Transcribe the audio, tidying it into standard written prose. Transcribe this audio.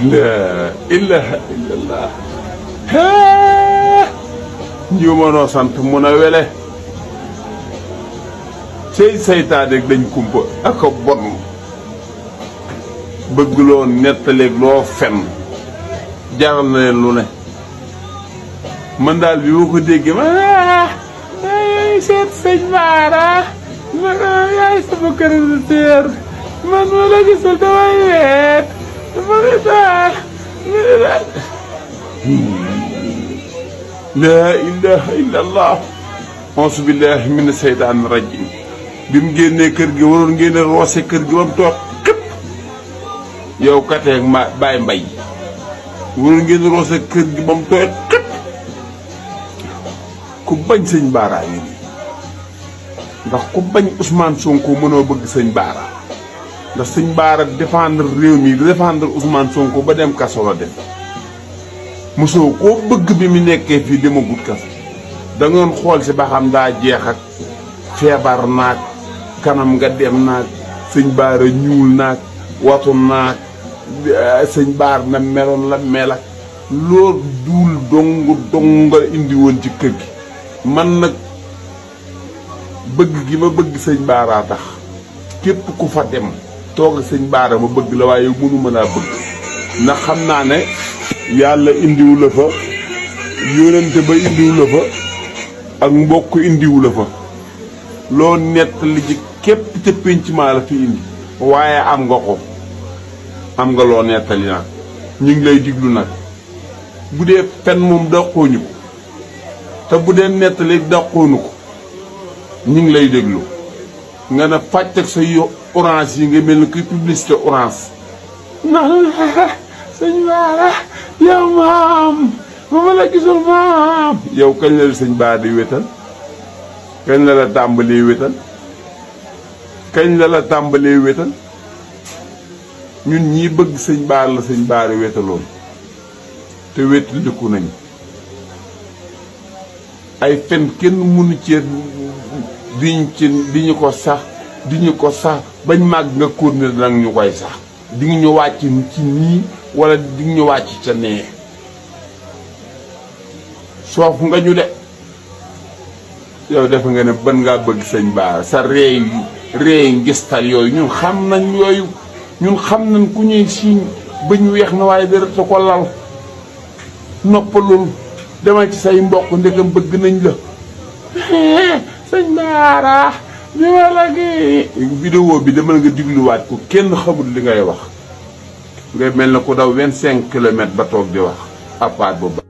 la ilaha illallah njuumanoo sant mun a wele cey saytaan rek dañ kumpa ak a bon bëgg loo nettaleeg loo fen jaral na leen lu ne man daal bi ma ko déggee ma yaay seet sëñ Baara ma yaay sama kër man ma la gisul damay weet ma ne daal laa ilaha illa allah auzu billahi mina seytaani rajim bi mu génnee kër gi waroon ngeen roose kër gi ba mu toog xëpp yow kateeg ma Baye Mbaye waroon ngeen roose kër gi ba mu toog xëpp ku bañ sëñ Baara yi ndax ku bañ Ousmane Sonko mënoo bëgg sëñ Baara ndax sëñ Baara défendre réew mi défendre Ousmane Sonko ba dem kaso la def mosoo koo bëgg bi mu nekkee fii demagut kaso da ngeen xool si ba xam daa jeex ak feebar naag kanam nga dem naag sëñ Baara ñuul naag watu naag sëñ Baara na meloon la mel ak loolu duul dong nga indi woon ci kër gi man nag bëgg gi ma bëgg sëñ Baara tax képp ku fa dem toog sëñ Baara ma bëgg la waaye mënuma laa bëgg ndax xam naa ne yàlla indiwu la fa yónente ba indiwu la fa ak mbokk indiwu la fa loo nettali ji képp ca pénc maa la fi indi waaye am nga ko am nga loo nettali nag ñu ngi lay diglu nag bu dee fen moom daqooñu ko te bu dee nettali daqoonu ko ñu ngi lay déglu nga ne fàcc ak sa orange yi nga mel ni kuy publicité orange ndax sëñ Baara yow maam ba ma la gisul maam yow kañ la sëñ Baara di wétal kañ la la tàmbalee wétal kañ la la tàmbalee wétal ñun ñii bëgg sëñ Baara la sëñ Baara wétaloon te wétaliku nañ ay fen kenn mënu ci diñu ko sax bañ màgg nga continuer nag ñu koy sax di ñu wàcc ci nii wala di ñu wàcc ca nee soof nga ñu de yow defe nga ne ban ngaa bëgg sëñ Baara sa reey ngistal yooyu ñun xam nañ ku ñuy siiñ bañ weex na waaye dara te ko lal noppalul demal ci say mbokk ndegam bëgg nañ la sëñ Baara bi wala gi vidéo bi demal nga digluwaat ko kenn xamul li ngay wax ngay mel na ku daw 25 kilomètres ba toog di wax apaat boobu